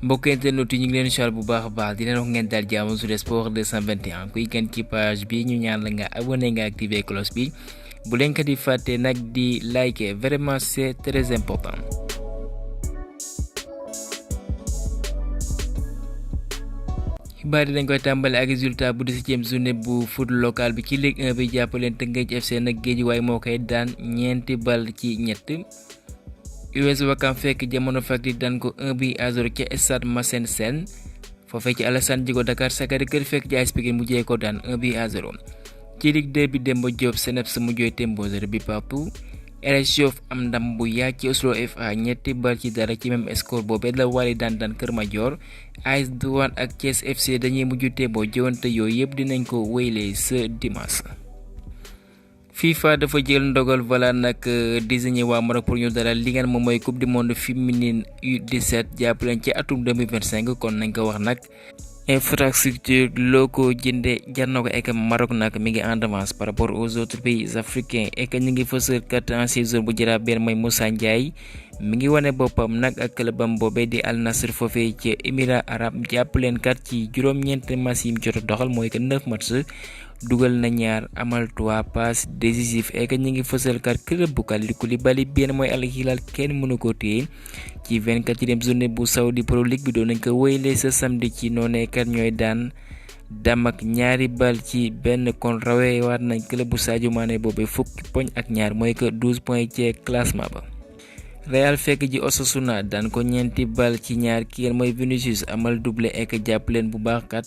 mbokk internet yi ñu ngi leen xal bu baax a baax di leen wax ngeen daal jàmm sur sport 221 kuy gën ci page bi ñu ñaan la nga abonné nga activer cloche bi bu leen ko di fàtte nag di liker vraiment c'est très important. xibaar yi dañ koy tàmbale ak résultat bu 17e journée bu foot local bi ci Ligue 1 bi jàppaleen Teungueth FC nag Guédiawaye moo koy daan ñeenti bal ci ñett. US Ouakam fekk Jamono Fatick daan ko 1-0 ca stade Massène Sène foofee ci Alassane Djigo Dakar Sacré-Cœur fekk ci AS Pikine mujjee ko daan 1-0 ci Ligue 2 bi Demba Diop Seneps mujjee tembo 0 bi partout. RS Yoff am ndam bu yaa ci Oslo FA ñetti bal ci dara ci même score boobee la Wally daan Kër Madior. AS Douane ak Thiès FC dañuy mujj tembo jëwante yooyu yëpp dinañ ko wéyle ce dimanche. FIFA dafa jël ndogal nag désigné waa Maroc pour ñu dalal li ngeen moom mooy coupe du monde féminine U17 jàppaleen ci atum 2025 kon nañ ko wax nag infrastructure locaux jënde jar na ko ek Maroc nag mi ngi en avance par rapport aux autres pays africains ek ñu ngi fësal kat ancien joueur bu Jaraaf benn mooy Moussa Ndiaye mi ngi wane boppam nag ak clubam boobee di Al Nassr foofee ci Émirats arabes jàppaleen kat ci juróom-ñeent match yi mu jot a doxal mooy que 9 match dugal na ñaar amal 3 passes décisif ek ñi ngi fësal kat club bu Kalidou Koulibaly benn mooy Al Hilal kenn mënu ko téye ci 24e journée bu Saudi Pro League bi doon nañ ko wéyle sa samedi ci noonee kat ñooy daan dam ak ñaari bal ci benn kon rawee waat nañ club bu Sadio Mané boobee fukki poñ ak ñaar mooy que 12 points ci classement ba. Real fekk ji Osasuna daan ko ñeenti bal ci ñaar ki mooy Vinicius amal doublé ek jàppaleen bu baax kat.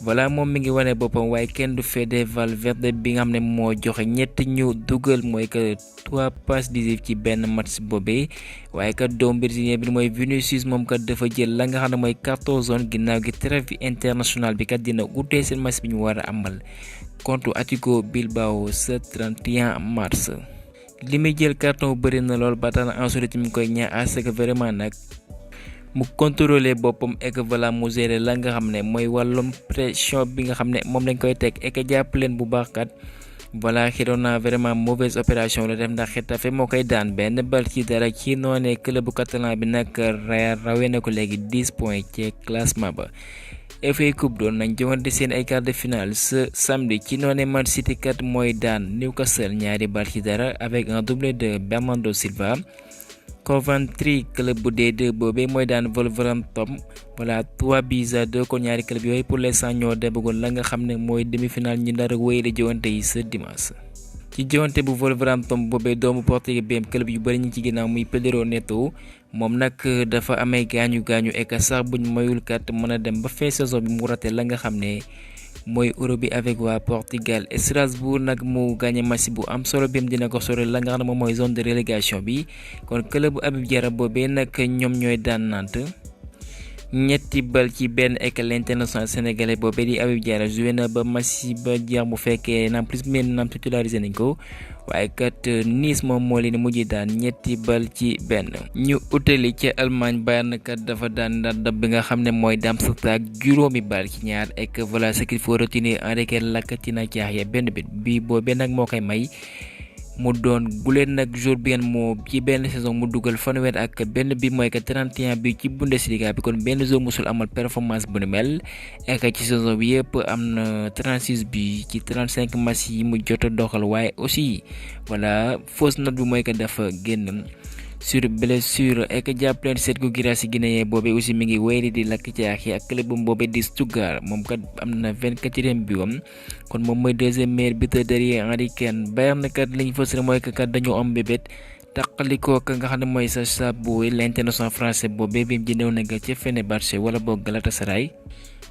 moom mi ngi wane boppam waaye kenn du Fede Valverde bi nga xam ne moo joxe ñett ñu dugal mooy que 3 passes décisives ci benn match boobee waaye kat doom brésilien bi mooy Vinicius moom kat dafa jël la nga xam ne mooy carton jaune ginnaaw gi trêve international bi kat dina utee seen match bi ñu war a amal contre Athletic Bilbao ce 31 mars. li muy jël carton bëri na lool ba tax na ensuite mi ngi koy ñaax à ce que vraiment nag mu contrôler boppam ek mu gérer la nga xam ne mooy wàllum pression bi nga xam ne moom lañ koy teg ek jàpp leen bu baax kat Girona vraiment mauvaise opération la def ndax Getafe moo koy daan benn bal ci dara ci noonee club bu catalan bi nag rawee na ko léegi 10 points ci classement ba. FA Cup doon nañ joŋante seen ay quart de finale ce samedi ci noonee Man City kat mooy daan Newcastle ñaari bal ci dara avec un doublé de Bernardo Silva. Coventry club bu D2 boobee mooy daan Wolverhampton 3-2 kon ñaari club yooyu pour l'instant ñoo demagoon la nga xam ne mooy demi-finale ñu nar a wéyale jëwante yi ce dimanche. ci jëwante bu Wolverhampton boobee doomu portugais bi club yu bari ñi ci ginnaaw muy Pedro Neto moom nag dafa amee gaañu ek sax buñ mayul kat mën a dem ba fin saison bi mu raté la nga xam ne mooy Euro bi avec waa Portugal. Strasbourg nag mu gagné match bu am solo bi dina ko sore la nga xam ne moom mooy zone de relégation bi kon club bu Habib Diarra boobee nag ñoom ñooy daan Nantes ñetti bal ci benn ek l'international sénégalais boobee di Habib Diarra joué na ba match ba jeex bu fekkee en plus maintenant titularisé nañ ko waaye kat Nice moom moo leen mujj daan ñetti bal ci benn. ñu utali ca Allemagne Bayern kat dafa daan Standard bi nga xam ne mooy Darmstadt juróomi bal ci ñaar ek ce qu'il faut retenir Henrike Lacatina Diakhya benn bit bi boobee nag moo koy may mu doon guleen nag jour bi moo ci benn saison mu dugal fanweer ak benn bi mooy que 31 bi ci Bundesliga bi kon benn jour musul amal performance bu ni mel ak ci saison bi yëpp am na 36 bi ci 35 match yi mu jot a doxal waaye aussi fausse note bi mooy que dafa génn sur blessure ek jàppaleen Sergio Guirassy Guinéen boobee aussi mi ngi wéyri di lakk caaxi ak club boobee di Stuttgart moom kat am na 24e biwam kon moom mooy deuxième meilleur buteur derrière Harry Kane. Bayern kat liñ fësal mooy que kat dañoo am bébét taqalikoo ka nga xam ne mooy Sacha Boey l'international français boobee bi mu jëndewoon na ca Fenerbahçe wala boog Galatasaray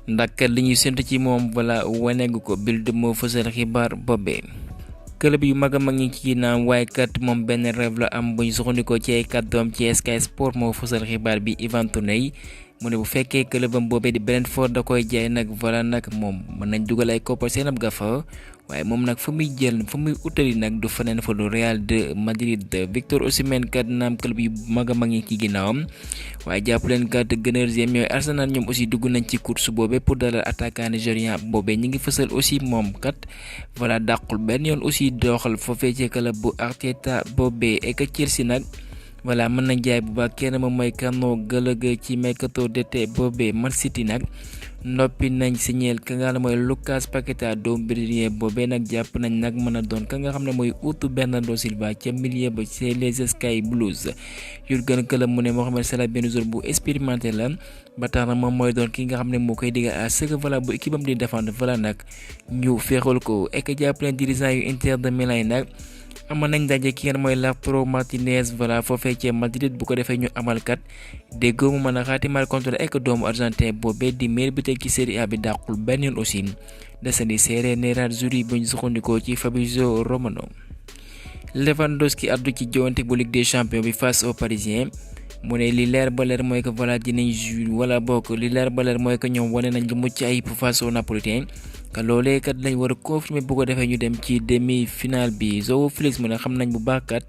ndax kat li ñuy séntu ci moom waneegu ko Bild moo fësal xibaar boobee. club yu mag a mag ñi ci ginnaaw waaye kat moom benn rêve la am bu ñu soxandikoo ci ay kàddoom ci Sky Sport moo fësal xibaar bi Ivan Toney mu ne bu fekkee clubam boobee di Brentford da koy jaay nag nag moom mën nañ dugal ay koppar seen ab gafa waaye moom nag fu muy utali nag du faneen fa lu Real de Madrid. Victor Osimhen kat naam club yu mag a mag ñi ci ginnaawam waaye jàpp leen kat Gunners ñooy Arsenal ñoom aussi dugg nañ ci course boobee pour dalal attaquant nigérien boobee ñi ngi fësal aussi moom kat dàqul benn yoon aussi doxal foofee ci club bu Arteta boobee et que Chelsea nag voilà mën nañ jaay bu baax kenn moom mooy Carlo Gallagher ci mercato d'été boobee. Man City nag noppi nañ signeel ka nga xam ne mooy Lucas Paqueta doomu brésilien boobee nag jàpp nañ nag mën a doon ka nga xam ne mooy utu Bernardo Silva ca milieu ba ci les Sky Blues. Jurgen Klopp mu ne Mohamed Salah benn joueur bu expérimenté la ba tax na moom mooy doon ki nga xam ne moo koy digal à ce que voilà bu équipe am di défendre voilà nag ñu féexal ko ek jàpp leen dirigeant yu Inter de Milan yi nag amal nañ daje ki ngeen mooy Lautaro Martinez voilà foofee ci Madrid bu ko defee ñu amalkat déggoo mu mën a xaatimal contrat ak doomu argentin boobee di meilleur buteur ci Serie A bi dàqul benn yoon aussi desandi seere Nerazzurri bu ñu sukkandikoo ci Fabrizio Romano. Lewandowski addu ci joŋante bu Ligue des Champions bi face aux Parisiens mu ne li leer ba leer mooy que voilà dinañ wala bokk li leer ba leer mooy que ñoom wane nañ lu mucc ayib face aux Napolitains que loolee kat lañ war a confirmer bu ko defee ñu dem ci demi-finale bi. João Félix mu ne xam nañ bu baax kat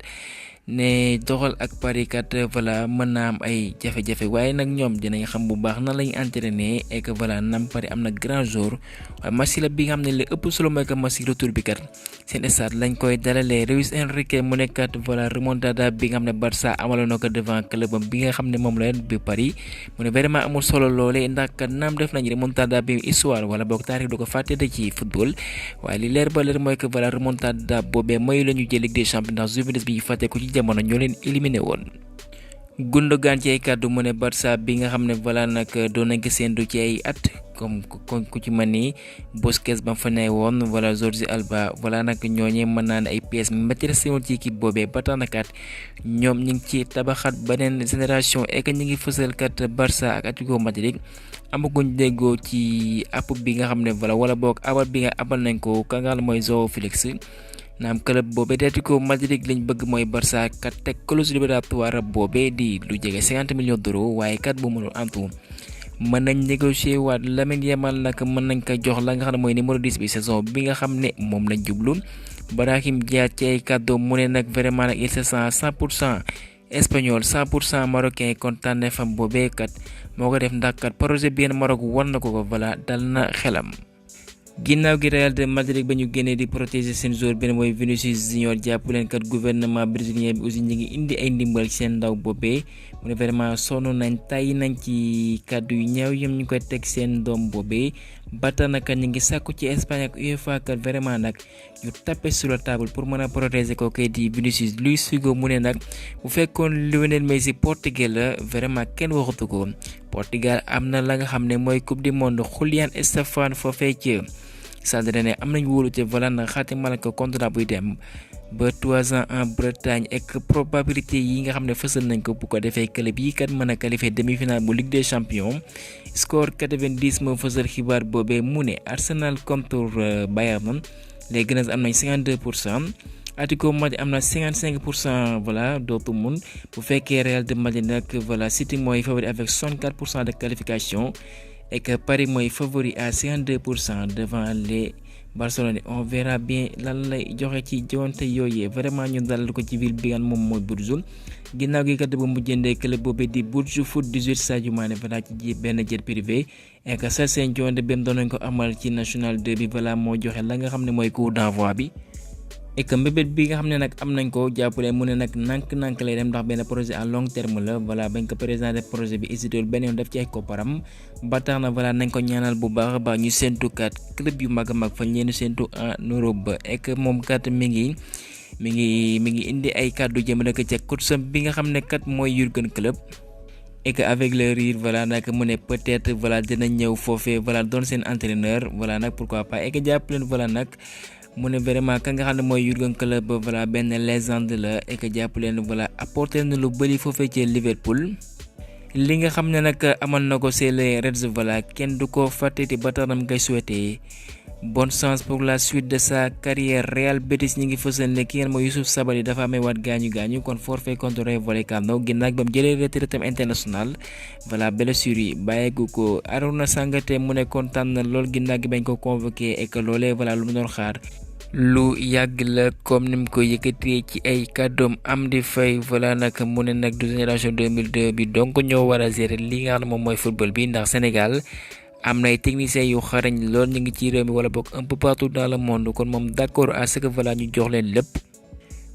ne doxal ak Paris kat voilà mën naa am ay jafe-jafe waaye nag ñoom dinañ xam bu baax nan lañ entraîner et que voilà nam Paris am na grand jour waaye match la bi nga xam ne li ëpp solo mooy que match retour bi kat seen stade lañ koy dalalee. Luis Enrique mu ne kat voilà remontada bi nga xam ne Barça amaloon na ko devant clubam bi nga xam ne moom la bi Paris mu ne vraiment amul solo loolee ndax kat naam def nañ remontada bi histoire wala boog taarix du ko fàtte de ci football waaye li leer ba leer mooy que voilà remontada boobee mooy la ñu jël Ligue des Champions ndax Juventus bi ñu fàtte ko ci jamono ñoo leen éliminé woon. Gundogan ci ay kàddu mu ne Barça bi nga xam ne voilà nag doon nañ ko séentu ci ay at comme ku ci mën ni Busquets ba fa ne woon voilà Jordi Alba voilà nag ñooñee mën naa ne ay pièces maîtrisées woon ci équipe boobee ba tax na kat ñoom ñu ngi ci tabaxat beneen génération et que ñu ngi fësal kat Barça ak Atlético Madrid amaguñ déggoo ci app bi nga xam ne voilà wala boog abal bi nga abal nañ ko ka nga xam ne mooy João Félix. naam club boobee di Atlético Madrid lañ bëgg mooy Barça kat teg clause libératoire boobee di lu jege 50 millions d'euros waaye kat bu mënul antu mën nañ négocier waat Lamine Yamal nag mën nañ ko jox la nga xam ne mooy numéro 10 bi saison bi nga xam ne moom lañ jublu. Brahim Diaz ci ay kàddu mu ne nag vraiment nag il se sent 100% espagnol 100% marocain kon tànneefam boobee kat moo ko def ndax kat projet bi Maroc war na ko voilà dal na xelam. ginnaaw gi Real de Madrid ba ñu génnee di protéger seen joueur benn mooy Vinicius Junior jàpp leen kat gouvernement brésilien bi aussi ñu ngi indi ay ndimbal ci seen ndaw boobee mu ne vraiment sonn nañ tàyyi nañ ci kàddu yu ñaaw yëm ñu koy teg seen doom boobee ba tax na kat ñu ngi sàkku ci Espagne ak UEFA kat vraiment nag ñu tapé sur la table pour mën a protéger ko kay di Vinicius. Luis Figo mu ne nag bu fekkoon Lionel Messi Portugais la vraiment kenn waxatu ko Portugal am na la nga xam ne mooy coupe du monde Julián Estefan foofee ci Sadra ne am nañ wóolute voilà na xaatimal ko contrat buy dem ba 3 ans en Bretagne ak probabilité yi nga xam ne fësal nañ ko bu ko defee club yi kat mën a qualifier demi-finale bu Ligue des Champions. Score 90 moo fësal xibaar boobee mu ne Arsenal contre Bayern léegi nag am nañ 52%. Atlético Madrid am na 55% voilà Dortmund bu fekkee Real de Madrid nag voilà City mooy favori avec 64% de qualification et que Paris mooy favori à 52% devant les Barcelone. On verra bien lan lay joxe ci joŋante yooyee vraiment ñu dalal ko ci ville bi nga moom mooy Bourges ginnaaw gi kat ba mu jëndee club boobee di Bourges Foot 18 Sadio Mané voilà ci benn jet privé et que ça seen joŋante bi doon nañ ko amal ci National 2 bi voilà moo joxe la nga xam ne mooy coup d'envoi bi. et que mbébét bi nga xam ne nag am nañ ko jàppale mu ne nag nànk-nànk lay dem ndax benn projet à long terme la voilà bañ ko présenté projet bi hésité benn yoon def ci ay kopparam ba tax na voilà nañ ko ñaanal bu baax a baax ñu séntu kat club yu mag a mag fañ leen séntu en Europe ba et que moom kat mi ngi indi ay kàddu jëmale ko ca coacham bi nga xam ne kat mooy Jürgen Klopp et que avec le rire voilà nag mu ne peut-être voilà dina ñëw foofee voilà doon seen entraîneur voilà nag pourquoi pas et que jàpp leen voilà nag mu ne vraiment ka nga xam ne mooy Jürgen Klopp voilà benn légende la et que jàpp leen voilà apporté na lu bëri foofee ci Liverpool. li nga xam ne nag amal na ko c'est les Reds voilà kenn du ko fàtteti ba tax na mu koy souhaité bonne chance pour la suite de sa carrière. Real Betis ñi ngi fësal ne ki ngeen mooy Youssouf Sabaly dafa amee waat gaañu kon forfait contre Rayo Vallecano ginnaaw ba mu jëlee retraitam international voilà blessure yi bàyyeegu ko. Arouna Sangate mu ne kontaan na lool ginnaaw gi bañ ko convoqué et que loolee voilà lu mu doon xaar lu yàgg la comme ni mu ko yëkkatee ci ay kàddoom. Amdy Faye voilà nag mu ne nag du génération 2002 bi donc ñoo war a gérer li nga xam ne moom mooy football bi ndax Sénégal am na ay techniciens yu xarañ lool ñu ngi ci réew mi wala boog un peu partout dans le monde kon moom d'accord à ce que voilà ñu jox leen lépp.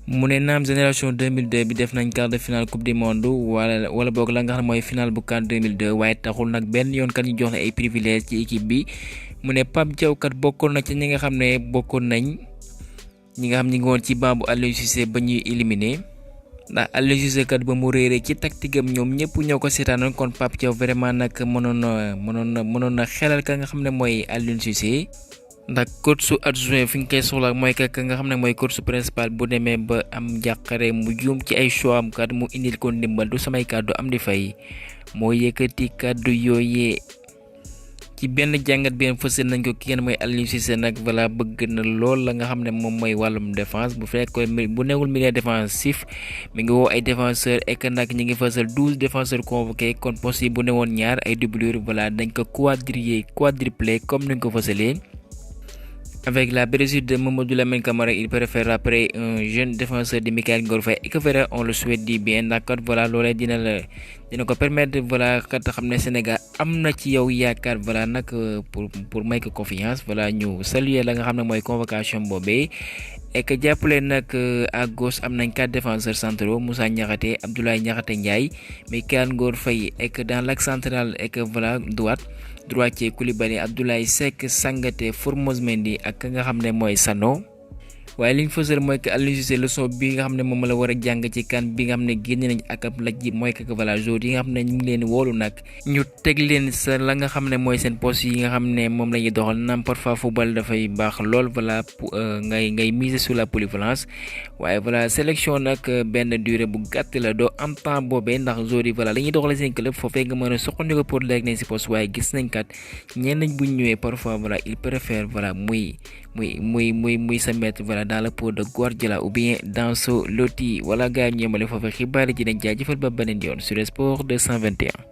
mu ne naam génération 2002 bi def nañ quart de finale coupe du monde wala boog la nga xam ne mooy finale bu CAN 2002 waaye taxul nag benn yoon kat ñu jox na ay privilèges ci équipe bi mu ne Pape Thiaw kat bokkoon na ci ñi nga xam ne bokkoon nañ ñi nga xam ñi ngi woon ci banc bu Aliou Cissé ba ñuy éliminé ndax Aliou Cissé kat ba mu réeree ci tactique am ñoom ñëpp ñoo ko seetaanoon kon Pape Thiaw vraiment nag mënoon na xelal ka nga xam ne mooy Aliou Cissé. ndax coach su adjoint fi nga koy soxla mooy ka nga xam ne mooy coach su principal bu demee ba am njàqare mu juum ci ay choix am kat mu indil ko ndimbal du samay kàddu am di fay moo yëkkati kàddu yooyee ci benn jàngat bi fësal nañ ko ki ngeen mooy Aliou Cissé nag voilà bëgg na lool la nga xam ne moom mooy wàllum défense bu fekkoon bu newul milieu défensif mi ngi woo ay défenseurs et que nag ñi ngi fësal 12 défenseurs convoqués kon poste yi bu newoon ñaar ay doublure voilà dañ ko quadruplé comme ni ñu ko fësalee. Avec la blessure de Mamadou Lamine Camara, il préfère après un jeune défenseur de Mikayil Ngor Faye et que voilà, on le souhaite du bien d'accord voilà loolee dina ko permettre voilà kat xam ne Sénégal am na ci yow yaakaar voilà nag pour may ko confiance voilà ñu saluer la nga xam ne mooy convocation boobee et que jàppale nag à gauche am nañ 4 défenseurs centraux Moussa Niakhaté Abdoulaye Niakhaté Ndiaye Mikayil Ngor Faye et que dans l'axe central et que voilà droitier Koulibaly Abdoulaye Seck Sangaté Formose Mendy ak ka nga xam ne mooy Sano waaye liñ fësal mooy que Aliou Cissé leçon bi nga xam ne moom la war a jàng ci CAN bi nga xam ne génne nañ ak ab laj ji mooy que voilà joueurs yi nga xam ne ñu ngi leen woolu nag ñu teg leen sa la nga xam ne mooy seen poste yi nga xam ne moom la ñuy doxal naam parfois football dafay baax lool voilà ngay miser sur la polyvalence waaye voilà sélection nag benn durée bu gàtt la doo am temps boobee ndax joueurs yi voilà la ñuy doxal seen club foofee nga mën a soxandiko pour léegi nañ si poste waaye gis nañ kat ñenn bu ñu ñëwee parfois voilà il préfère voilà muy sa mettre voilà dans la peau de Guardiola ou bien dans ce loti wala gars yi ñu yemale foofu xibaar yi ci dañ jaajëfal ba beneen yoon sur Sport 221.